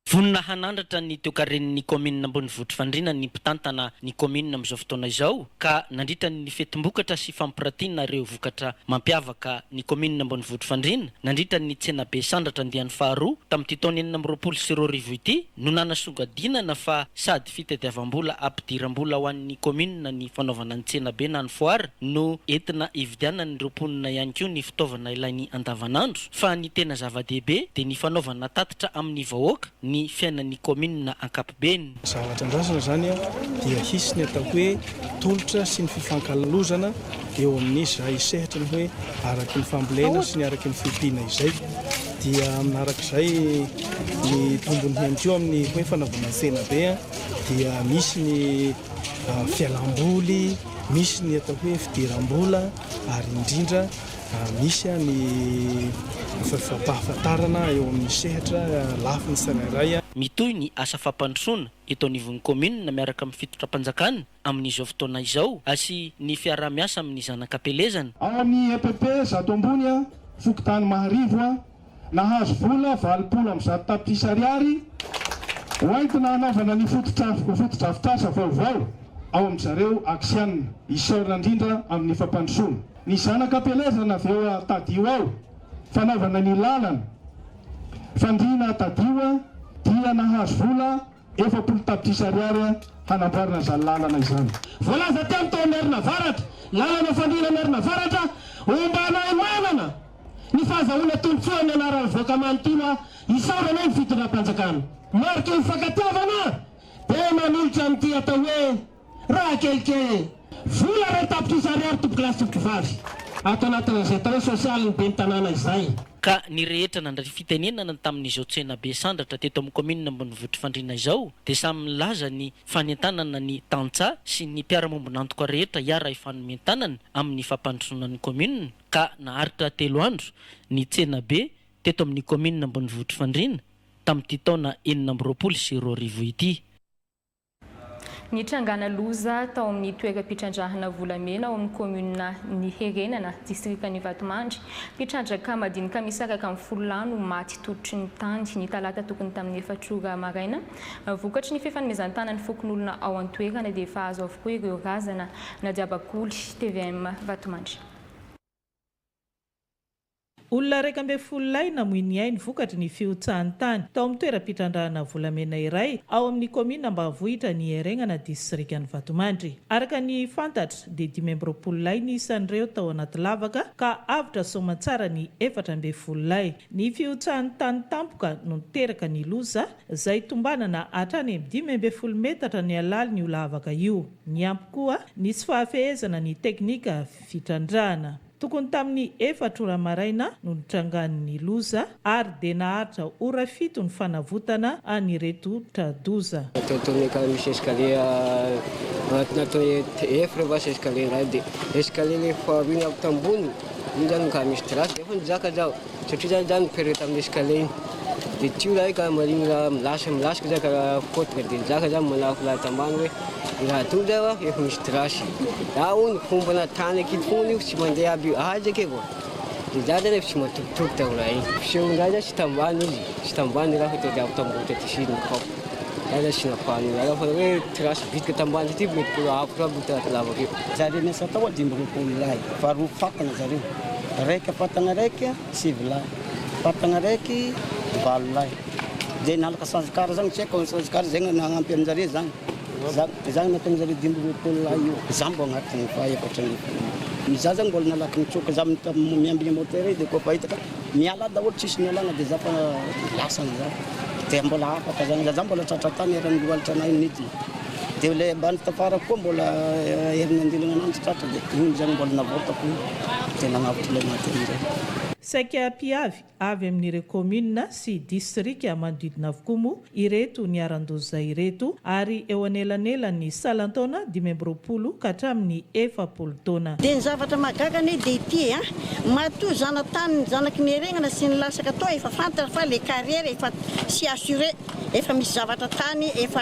Vonona hanandratra ny toekaren'ny kaominina ambonivohitr'i Fandriana ny mpitantana ny kaominina amin'izao fotoana izao ka nandritra ny fetim-bokatra sy fampiratiana ireo vokatra mampiavaka ny kaominina ambonivohitr'i Fandriana nandritra ny tsenabe Sandratra andiany faharoa tamin'ity taona 2026 ity no nanasongadinana fa sady fitadiavam-bola hampidiram-bola ho an'ny kaominina ny fanaovana ny tsenabe na ny foara no entina hividianan'ireo mponina ihany koa ny fitaovana ilainy andavanandro fa ny tena zava-dehibe dia ny fanaovana tatitra amin'ny vahoaka ny fiainan'ny kaominina ankapobeny. Zavatra andrasana izany dia hisy ny atao hoe tolotra sy ny fifankalozana eo amin'izay sehatry ny hoe araky ny fambolena sy ny araky ny fiompiana izay. Dia manarak'izay ny tombony ihany koa amin'ny hoe fanaovana tsena be dia misy ny fialam-boly, misy ny atao hoe fidiram-bola ary indrindra misy ny fampahafantarana eo amin'ny sehatra lafiny tsirairay. Mitohy ny asa fampandrosoana eto anivon'ny kaominina miaraka amin'ny fitondram-panjakana amin'izao fotoana izao sy ny fiaraha-miasa amin'ny zanak'Ampelezana. Ao amin'ny EPP Zato Ambony, fokontany Maharivo, nahazo vola 180 tapitrisa ariary hoentina hanaovana ny fotodrafitrasa vaovao ao amin-dry zareo Axian. Isaorana indrindra amin'ny fampandrosoana. Ny zanak'Ampelezana avy eo Tadio ao, fanaovana ny lalana Fandriana Tadio dia nahazo vola 40 tapitrisa ariary hanamboarana izany lalana izany. Voalaza teo tao Merinavaratra, lalana Fandriana Merinavaratra, ombanay manana ny fahazahoana tombontsoa amin'ny anaran'ny vahoaka manontolo isaoranay ny fitondram-panjakana. Mariky ny fankatiavana dia manolotra an'ity atao hoe raha kelikely. Vola 1 tapitrisa ariary tompokolahy sy tompokovavy ato anatin'izay atao hoe sosialin'ny ben'ny tanàna izay. Ka ny rehetra nandray fitenenana tamin'izao tsenabe Sandratra teto amin'ny kaominina ambonivohitr'i Fandriana izao dia samy nilaza ny fanentanana ny tantsaha sy ny mpiara-mombon'antoka rehetra hiara-hifanome tanana amin'ny fampandrosoana ny kaominina ka naharitra telo andro ny tsenabe teto amin'ny kaominina ambonivohitr'i Fandriana tamin'ity taona 2026 ity. Nitrangana loza tao amin'ny toeram-pitrandrahana volamena ao amin'ny kaominina Niherenana, distrikan'i Vatomandry. Mpitrandraka madinika misaraka amin'ny 10 lahy no maty tototry ny tany ny talata tokony tamin'ny 4 ora maraina. Vokatry ny fifanomezan-tanan'ny fokonolona ao an-toerana dia efa azo avokoa ireo razana. Nadia Bakoly, TVM Vatomandry. Olona 11 lahy namoy ny ainy vokatry ny fihotsahan'ny tany tao amin'ny toeram-pitrandrahana volamena iray ao amin'ny kaominina ambanivohitra Nieregnana, distrikan'i Vatomandry. Araka ny fantatra dia 25 lahy ny isan'ireo tao anaty lavaka ka avotra soamantsara ny 14 lahy. Ny fihotsahan'ny tany tampoka no niteraka ny loza izay tombanana hatrany amin'ny 15 metatra ny halalin'io lavaka io. Niampy koa ny tsy fahafehezana ny teknika fitrandrahana. Tokony tamin'ny 4 ora maraina no nitrangan'ny loza ary dia naharitra ora 7 ny fanavotana an'ireto tra-doza. Ataonay karaha misy escalier natao efatra vasy escalier ray dia escalier le faharoa iny avy tambony iny zany karaha misy trace dia efa nizaka zaho satria zany zaho niperaka tamin'ny escalier iny dia tio raha karaha marigny raha milasa milasaka zany karaha fôtika dia nizaka zaho manafo raha tambany hoe raha to zao efa misy trace da hono fombana tany akidy foana io tsy mandeha aby io aiza ke vao dia za zany efa tsy matokitoky tao raha iny fisehon-draha zany tsy tambany izy tsy tambany raha fa tody avy tambony taty sy ny kaopy za zany tsy nafahany raha fa hoe trace bitika tambany taty mety mbola avotra aby tanaty lavaka io. Zareo miasa tao 25 lahy fa roa fatana zareo, raika fatana raika 9 lahy, fatana raiky 8 lahy. Dia nalaka sanjikara zany tsy haiko sanjikara zay nagnampy anjareo zany. Zany nahatonga zareo 25 lahy io. Za mbo agnatin'ny fahaefatra ny za zany mbola nalaky nitsoaka za miambigny moteur io dia koa fa hitaka miala daholo tsisy nialana dia za fa lasana za dia mbola afaka zany za mbola tratra tany eran'ny lohalitra anay nidina dia le ambany tafara koa mbola herin'ny andilana ananjy tratra dia iny zany mbola navotako dia nagnavotra ilay maty amin'izay. Saika mpiavy avy amin'ireo kaominina sy distrika manodidina avokoa moa ireto niharan-doza ireto ary eo anelanelan'ny salan-taona 25 ka hatramin'ny 40 taona. Dia ny zavatra mahagaga anie dia ity an, matoa zanatany ny zanaky ny Heregnana sy ny lasaka toa efa fantatra fa le carrière efa sy assuré, efa misy zavatra tany efa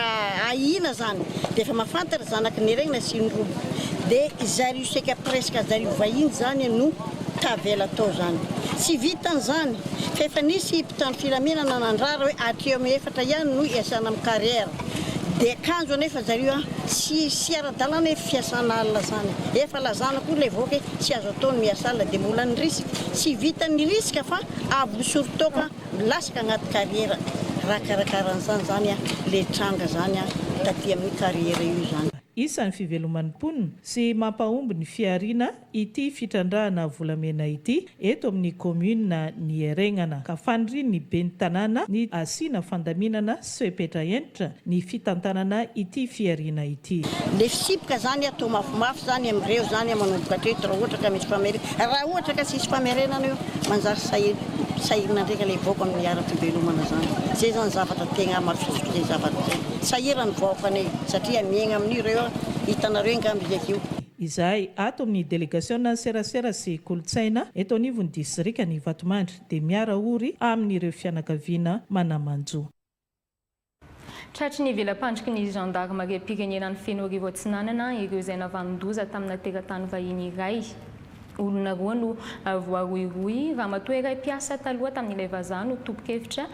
ahiana zany, dia efa mahafantatra zanaky ny Heregnana sy ny robo, dia zareo saika presque zareo vahiny zany no tavela tao zany. Tsy vitan'izany fa efa nisy mpitandro filaminana nandrara hoe hatreo amin'ny 4 ihany no hiasana amin'ny carrière. Dia kanjo anefa zareo an, tsy tsy ara-dalàna hoe fiasana alina zany. Efa lazana koa ilay vahoaka hoe tsy azo atao ny miasa alina dia mbola ny risque. Tsy vitan'ny risque fa avy misoro toaka milasaka agnaty carrière. Raha karakara an'izany zany an, le tranga zany an taty amin'ny carrière io zany. Isan'ny fiveloman'ny mponina sy mampahomby ny fihariana ity fitrandrahana volamena ity eto amin'ny kaominina Nieregnana ka fanirian'ny ben'ny tanàna ny asiana fandaminana sy fepetra hentitra ny fitantanana ity fihariana ity. Le fitsipika zany atao mafimafy zany amin'ireo zany manomboka hatreto raha ohatra ka misy famerenana, raha ohatra ka tsisy famerenana eo manjary sahirana ndraika le vahoaka amin'ny ara-pivelomana zany, zay zany zavatra tegna hamafisiko zay zavatra zay, sahirana ny vahoakanay satria miaigna amin'io reo hitanareo angamba izy akeo. Izahay ato amin'ny delegasiona serasera sy kolontsaina eto anivon'ny distrikan'i Vatomandry dia miara-ory amin'ireo fianakaviana mana-manjo. Tratry ny vela-pandriky ny zandarimariam-pirenena ny Fenoarivo Atsinanana ireo izay navanon-doza tamina teratany vahiny iray. Olona roa no voarohirohy, ramatoa iray mpiasa taloha tamin'ilay vazaha no tompon-kevitra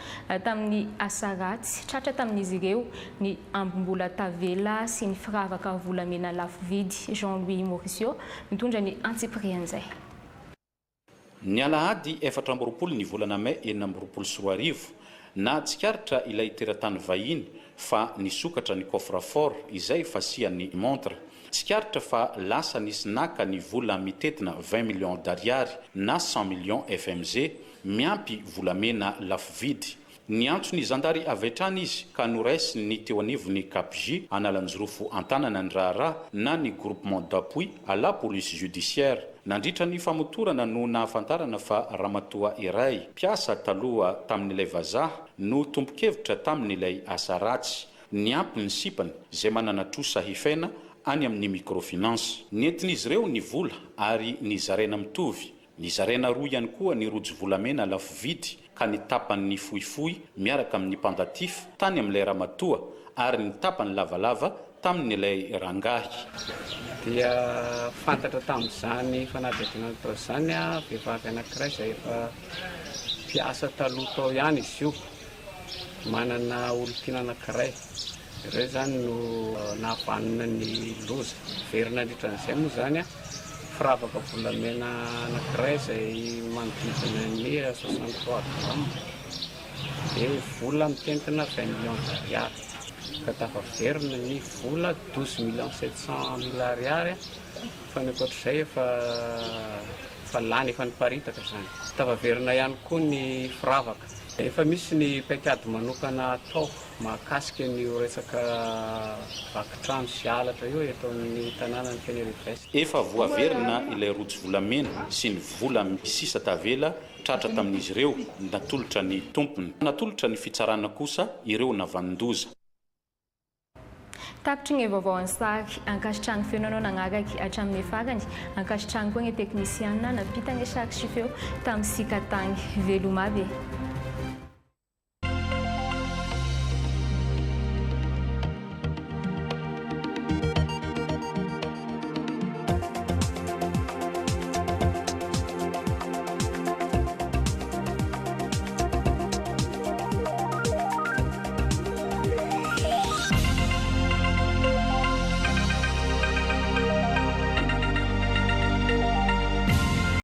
tamin'ny asa ratsy. Tratra tamin'izy ireo ny ambim-bola tavela sy ny firavaka volamena lafo vidy. Jean Louis Mauricio mitondra ny antsipirian'izay. Ny alahady 24 ny volana mey 2026, nahatsikaritra ilay teratany vahiny fa nisokatra ny coffre fort izay fasian'ny montre. Tsikaritra fa lasa nisy naka ny vola mitentina 20 millions d'ariary na 100 millions FMG miampy volamena lafo vidy. Niantso ny zandary avy hatrany izy ka noraisin'ny teo anivon'ny CAPJ Analanjirofo an-tanana ny raharaha na ny Groupement d'appui à la police judiciaire. Nandritra ny famotorana no nahafantarana fa ramatoa iray, mpiasa taloha tamin'ilay vazaha, no tompon-kevitra tamin'ilay asa ratsy. Niampy ny sipany izay manana trosa hifaina any amin'ny microfinance. Nentin'izy ireo ny vola ary nizaraina mitovy. Nizaraina roa ihany koa ny rojo volamena lafo vidy ka ny tapany fohifohy miaraka amin'ny pendatif tany amin'ilay ramatoa ary ny tapany lavalava tamin'ilay rangahy. Dia fantatra tamin'izany fanadihadiana natao izany, vehivavy anankiray izay efa mpiasa taloha tao ihany izy io. Manana olon-tiana anankiray. Ireo izany no nahavanona ny loza. Very nandritra an'izay moa izany firavaka volamena anankiray izay manodidina ny 63 grammes dia vola mitentina 20 millions d'ariary. Ka tafaverina ny vola 12 millions 700 mille ariary fa ny ankoatr'izay efa efa lany, efa niparitaka izany. Tafaverina ihany koa ny firavaka. Efa misy ny paikady manokana atao mahakasika an'io resaka vaky trano sy halatra io eto amin'ny tanànan'i Fenerive-Est. Efa voaverina ilay rojo volamena sy ny vola sisa tavela tratra tamin'izy ireo natolotra ny tompony. Natolotra ny fitsarana kosa ireo navanon-doza. Tapitry ny vaovao an-sary. Ankasitrahany feno anao nagnaraky hatramin'ny farany. Ankasitrahany koa ny teknisiana nampita ny sary sy feo tamin'ny sika tagny. Veloma aby e!